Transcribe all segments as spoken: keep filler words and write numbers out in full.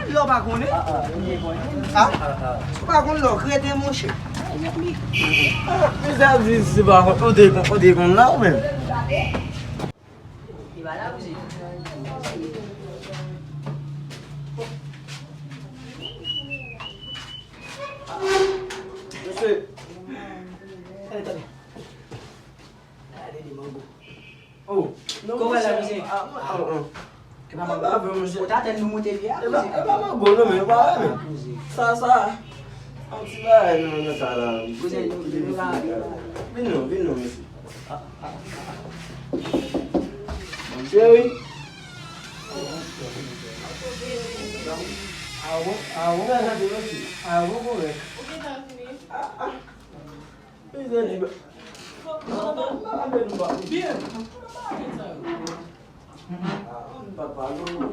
Lè w pa konnen? Ah, ah, m te konnen. Ah? Ah, ah. Si w pa konn lè w k rete, monchè. Ah, men sa di, si w pa konn, ou te konn, ou te konn la ou menm? Li pa la, kouzen. Mesye. Tande, tande. Gade de mango. Oh. Kòman sa, kouzen? Ah, ah, ah. E pa mango. Ou ta tann nou moute vye a, kouzen? E pa mango, non, men yo pa wè, men. Sa, sa. Yon ti bagay, non, nan sa la. Kouzen, nou, nou ka. Vin non, vin non, mesye. Cheri. Awo, awo. Awo, kòrèk. Ah, ah. Byen. Papa, non.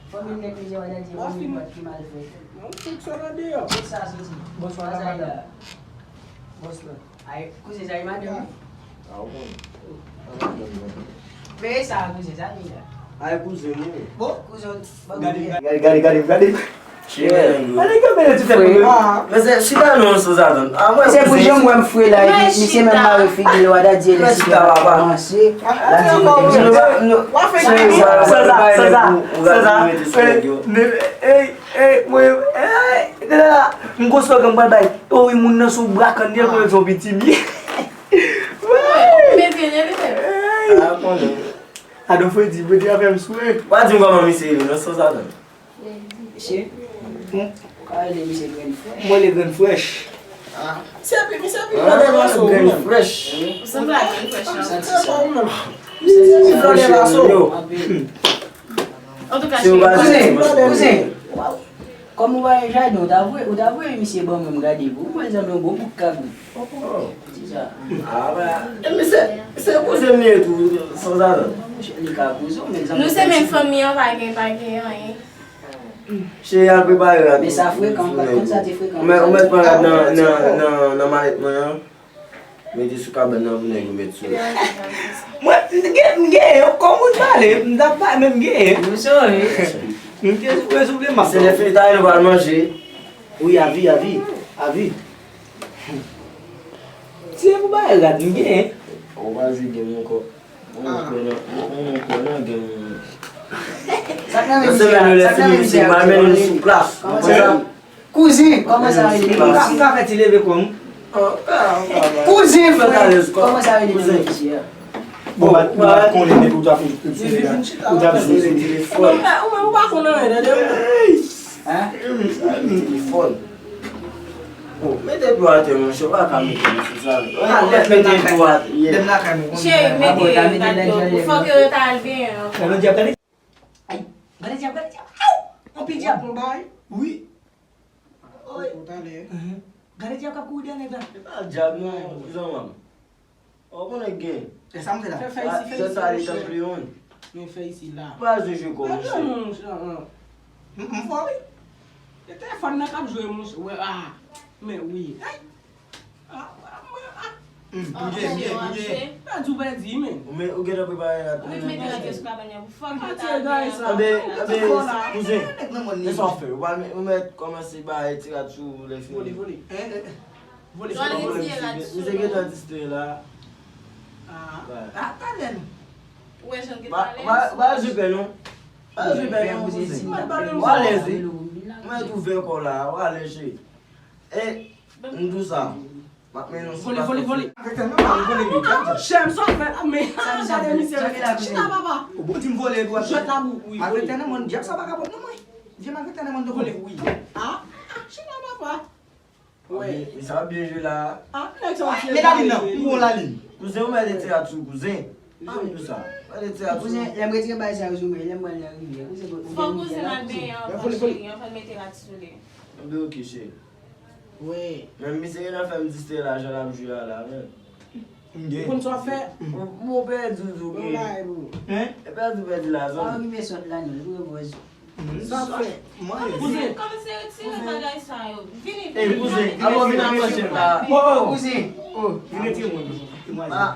Fanmi m nèk mizè, w a di fanmi m pat ki mal fèt. Tout sa nan deyò. Tout sa soti. Bonswa, madanm. Bòs la. Ay, kouzen, sa e madanm wi. Ah, ou konnen. Men sa, kouzen, sa li la. Ay, kouzen, wi. Bon, kouzen, bon, gade, gade, gade, gade, gade. Gade kanpe nan ti tèt mwen. Men se chita non, Sozatan. Ah, mwen se pou jan m wè m fre la, epi misye menm mare figi l, w a da di l chita, papa. Kòmanse. Sozatan, Sozatan, Sozatan. Ey, ey, mwen, ey, gade la. M gon slogan m pral bay. O wi, moun nan sou bra kann li, el konnen se yon piti byen. Mete, mete. Adon Fredi, Fredi a fè m swèt. W a di m kòman misye rele, non, Sozatan. Misye? Ou ka rele misye Grenn Frèch. Mwen rele Grenn Frèch. Ah. Misye pi, misye pi blòdè vaso, Grenn Frèch. Ou sanble a Grenn Frèch, non? Santi sa. Misye pi blòdè vaso. Anpil. Antouka, cheri, kouzen, kouzen. Kòm ou pa gen jaden, ou ta voye, ou ta voye misye ban mwen m gade pou ou, mwen sanble yon bon bouk kabrit. Di sa. Ah, ba, e, men se, se kouzen m li ye tou, Sozatan. Li ka kouzen w, men zanmi. Nou se menm fanmi an, pa gen, pa gen anyen. Cheri, al prepare rad. Men sa frekan, ou pa t konn sa te frekan. Ou mèt, ou mèt pran rad nan, nan, nan, nan malèt mwen an. Mete sou kabann nan pou nèg yo met sou. Mwen, m gen, m genyen, kòm ou pale, m t ap pale, men m genyen. M te sou, sou le mas. Se lè fini ta, nou pral manje. Wi, avi, avi, avi. Ti e pou bay rad, m genyen. Ou pa jwe game ankò. Ou kwè nan, ou kwè nan game. Sa k nan men misye a? Sa k nan men misye a? M al mennen nou sou plas. Kòman sa? Kouzen, kòman sa rele? M ka, m ka fè ti leve kò m. Kouzen, frè, kòman sa rele nan men misye a? Bon, ou pa konnen depi ou t ap, ou t ap jwe sou telefòn. Ou menm, ou pa konn anyen, tande. Hein? Telefòn. Bon, mete dlo atè, monchè, ou pa ka mete dlo sou sa. Ou mèt mete dlo atè. Cheri, mete dlo. Fòk yo ta al benyen ankò. Gade dyab, gade dyab. Ay, gade dyab, gade dyab. Aw! Anpil dyab. Wi. Oy. Ou talè. Gade dyab k ap kouri dèyè nèg la. Se pa dyab non, zanmi m. Ou konnen gen. E sa m fè la. Fè fè isi, fè isi, sa li tanpri yon. Men fè isi la. Pa jwe jwe kò, monchè. M, m fò wi. E telefòn nan k ap jwe, monchè. Wè, ah. Men wi. Ay. Ah, ah, ah. Pèdi, pèdi, pèdi. Pèdi, ou pèdi, men. Ou gentan prepare la. Ou mete rad yo sou kabann nan pou fòk yo ta vini. Anbe, anbe, kouzen. E sa w fè? Ou pa mèt, ou mèt kòmanse bay ti rad sou lè fini. Vole, vole. Vole, vole, vole. Misye gentan distrè la. Ah, ah, talè non. Ou wè jan l gentan alèz? Pa jwe pè non. Pa jwe pè non, kouzen. Ou alèz wi. Mwen twouve kò la, ou alèz cheri. E, m di w sa. M ap mennen w sou plas. Vole, vole, vole. Chè m, sa w fè la, men, gade misye, chita, papa. Ou bon di m vole, dwa. Jwèt la pou, wi, vole. Malfektè nan mòn, dyab sa pa ka pran nan mwen. Vye malfektè nan mòn, vole. Vole, wi. Ah, ah, chita, papa. Wè. Men sa ap byen jwe la. Ah, nèg sa, men lalin nan, ou wè lalin. Kouzen, ou mèt retire sou kouzen. Ah, men sa. Mèt retire sou. Kouzen, lè m retire bagay sa yo sou mwen, lè m pral nan rivyè. Kouzen, fò kouzen al benyen anvan, cheri, anvan l mete rad sou li. Anben, oke, cheri. Wi. Men misye gentan fè m distrè la, jan l ap jwe a la, men. Ou konn sa w ap fè? Bon, pèdi, ou gen. Hein? E pèdi, pèdi la, zòn. Pa okipe sòt la, non, li pou repòz. Sa w ap fè? Kouzen. Kòmanse retire bagay sa yo. Vini, vini. Ey, kouzen, alò vin ak manchèt la. Oh, oh, kouzen. Oh, vin retire mwen. Ah.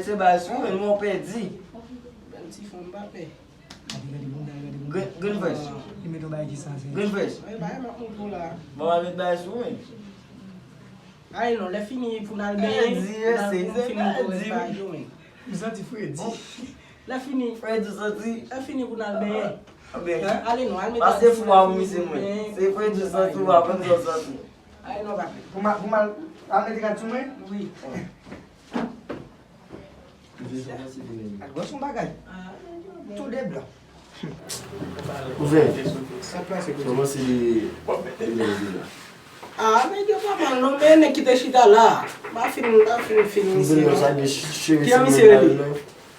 mete bagay sou men, mwen pèdi. Bèl ti fanm, m pa pè. Gade, gade, bon, gade, gade, bon. Grenn, grenn frèch. Li met yon bagay ki sanse. Grenn frèch. Wi, bagay m ap montre w la. Bon, al met bagay sou men. Ay non, lè fini pou n al benyen, pou n al, pou n fin montre w rès bagay yo, men. M santi fredi. Lè fini. Fredi, santi. Lè fini pou n al benyen. Hein? Ale non, al met. Pase fou a misye mwen. Se fredi, santi, w a konn sa w santi. Ale non, papi. Pou m al, pou m al, al mete rad sou mwen? Wi. Al wè son bagay. Tou de blan. Kouzen, kòman se li, li menm vin la? Ah, nèg yo pa mal non, men nèg ki te chita la. M pa fin, m pa fin, fin misye non. Ki jan misye rele?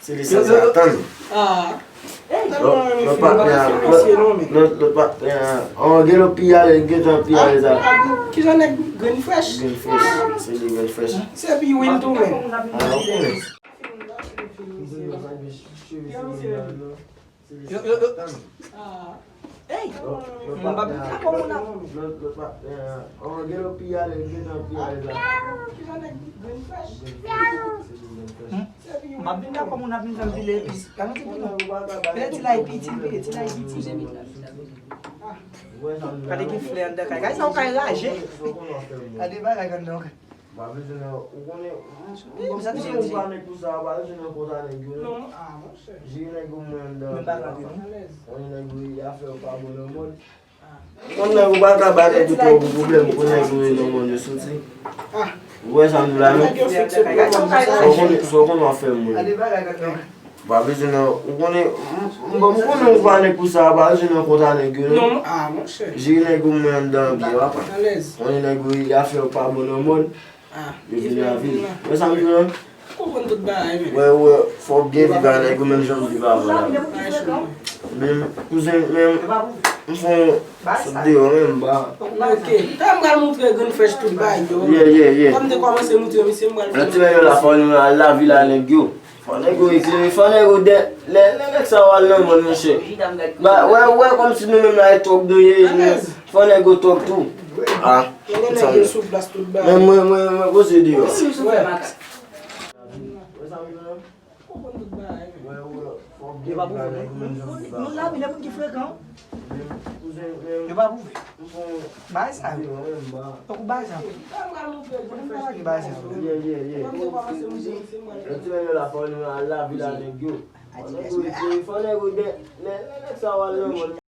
Se li sa sa tann. Ah. Lòt, lòt patnè a, lòt, lòt, lòt patnè a. Oh, gen lòt pi ale, gen tan pi ale sa. Ki jan nèg Grenn Frèch? Grenn Frèch, se li Grenn Frèch. Se pi Will tou menm. Ah, ou konnen. Yo, yo, yo. Ah. Ey! Mwen pa vin dakò moun ap. Ki jan nèg Grenn Frèch? Hmm? Mwen pa vin dakò moun ap vin fè m pile epis. Gade yon ti pil non. Pile ti lay piti, pile ti lay piti. Gade ki flè anndan kay. Gade sa yon kay raje. Gade bagay anndan yon kay. M pa bezwen nan, ou konnen, m, m, m konnen ou pa nèg pou sa, m pa bezwen nan kont a nèg yo, non. Non, ah, monchè. Jere nèg yo mwen anndan. Mwen pa rantre, non. Konnen nèg yo, afè yo pa bon nan mòd. Konn nèg ou pa ka ba nèg ou twòp pwoblèm, konn nèg yo nan mòd yo soti. Ou wè sa m di la, non? Nèg yo fikse pou yo. Sa w konnen, sa w konnen w ap fè moun. Pa bezwen nan, ou konnen, m, m, m konnen ou pa nèg pou sa, pa bezwen nan kont a nèg yo, non. Non, ah, monchè. Jere nèg yo mwen anndan byen, papa. Alèz. Konnen nèg yo, afè yo pa bon nan mòd. Ah, yo vin nan vil. Wè sa m di w lan? Konprann tout bagay, men. Wè, wè, fò w byen viv a nèg ou menm jan m viv avè w la. Men, kouzen, men, m fè yon sot deyò, men m pa. Ok. Talè m pral montre Grenn Frèch tout bagay yo. Yeah, yeah, yeah. Kòm m te kòmanse montre misye, m pral fè yon ti bagay yo la, fò nou al lavil a nèg yo. Fò nèg yo eklere, fò nèg yo de, lè, lè nèg sa yo al nan mòn, monchè. Ba, wè, wè, kòmsi nou menm la, e twòp nou ye, fò nèg yo twòp tou. Ah. Gen nèg yo sou plas tout bagay. Men mwen, mwen, mwen poze deyò. Yo pa pou vre, non. Moun, moun, moun la, men moun ki frekan. Yo pa pou vre. Bay sa yo. Tankou bay sa yo. Moun pa ki bay sa yo. Fò nèg yo de, lè, lè nèg sa yo al nan mòn.